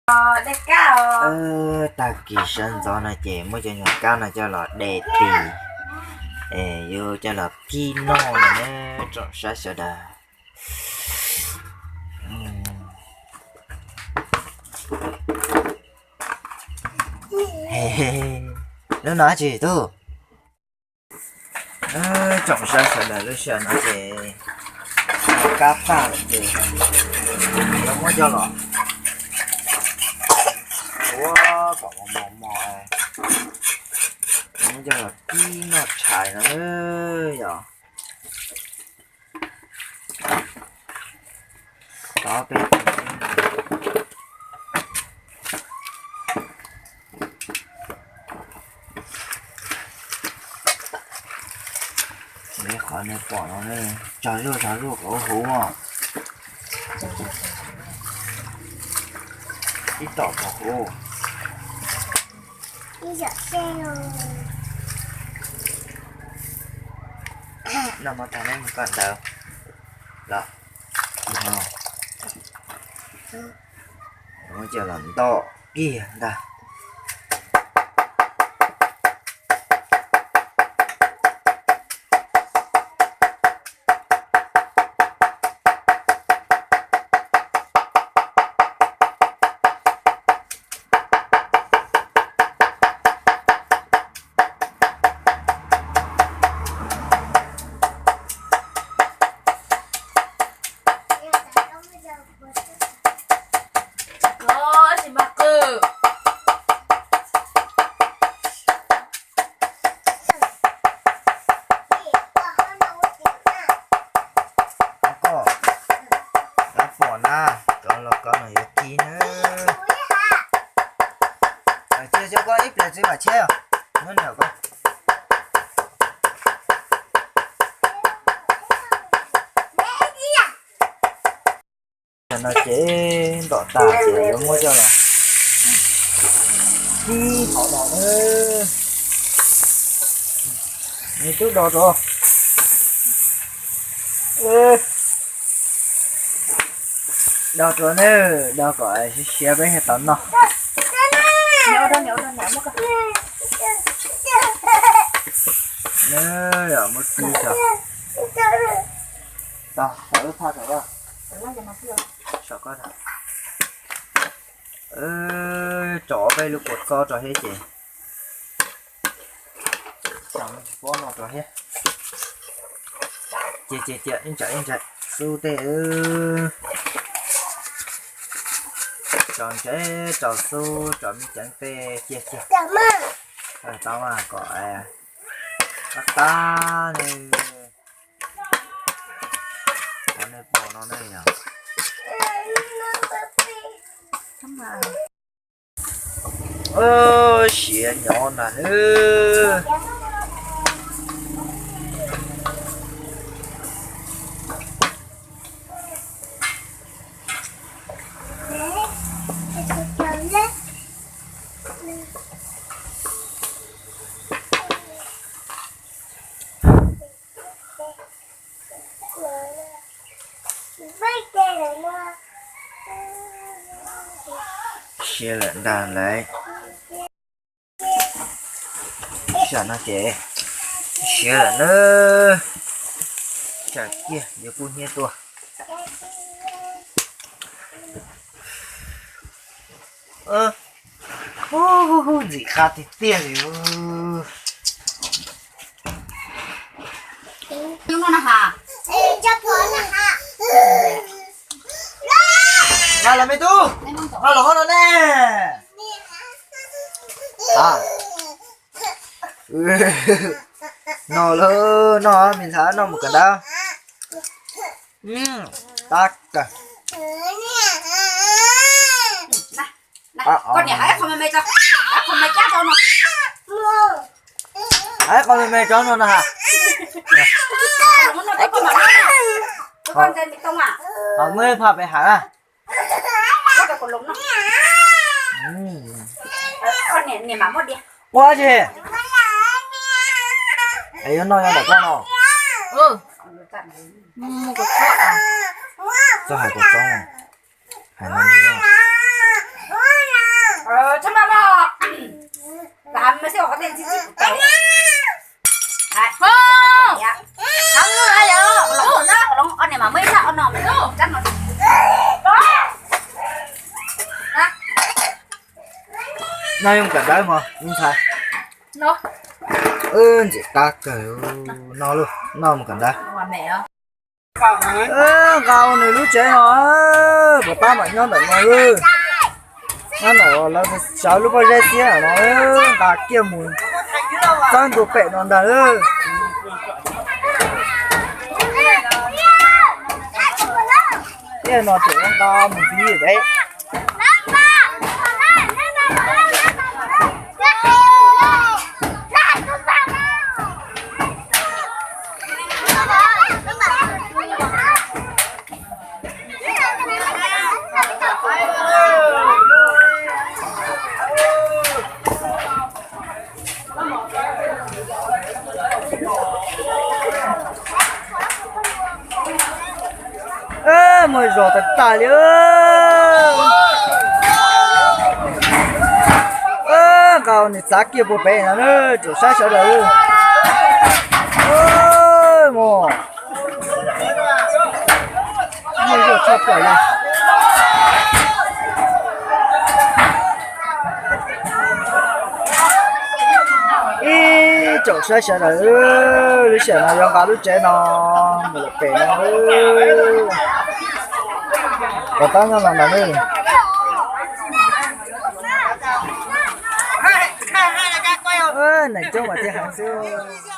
Tag kis sawv ntxov no ces muab cov nyuag kab no coj los de tis, es yuav coj los kib noj no ne, tsoom saib sawv daws. Lub no dab tsi tub? Tsoom saib sawv daws, lub sij hawm no ces kab tag lawm ces yuav muab coj los ua kom mos mos mos, muab coj los kib noj tshais no yog. Tov peb qhov nej pom no, tsaug zog tsaug zog kom ua huv mog. Ib tom kom huv. Noj mov tag neb mus koj ntawd los. Muab coj los ntoj kiag ntag. Koj, koj pom na, cov lauj kaub no yuav kib na. Cia cov koj ib pliag tsis mam cheb os, nyob ntawm koj. Tam no ces ntom tas ces yuav muab coj los kib hauv no na. Nws twb do rau, do rau na, do kom siav siav peb thiaj tau noj. Muab kib tso, tau, tso lub phaj rau, tso peb lub kua txob rau thiab ces, tso pob no rau thiab. Cia cia cia, ib ntsa ib ntsa, xub tej, tso ntse, tso xub, tso me ceev tej, cia cia. Tau mas kom qab qab ne. Qhov nej pom no ne yog siav nyob na nawb. Siav lawm ntag lauj. Sam no ces siav lawm nawb. Tsam kiag yuav kub hnyiab tuaj. Ub, ntxim qab tiag tiag li. Nqa los me tub, nqa los hauv no ne. No lawm, no me ntxhais, no mus kawm ntawv. Tab kawg. Hais qhov me me rau no na. Muab phaj pem hais na. Ua tsi, es yuav noj nyob ntawm koj no. Txhob hais kuv txob, hais no ntsis. No yoo kam dawb mog ib ntxhais. Ntxim qab kawg, no lauj, noj mus kam dawb. Nqa ua nws lub tsev no, puas tab mam nyob ntawm no lawm. Nyob ntawm lawv sawv lub pob zeb xiab no, nqa kiag mus txawb ntua pem no ntag lawm. Tiaj no tseem nqa mus ntxiv pem. Muaj zog tag tag li. Nqa nws txav kiag puag pem no, tseem saib sawv daws. Muaj zog tshaj plaws li. Ib tsoom saib sawv daws, lub sij hawm no yuav nqa lub tsev no mus lawm pem no. Puas tab nyob los ntawd ne. Neeg coob mas thiaj heev xwb.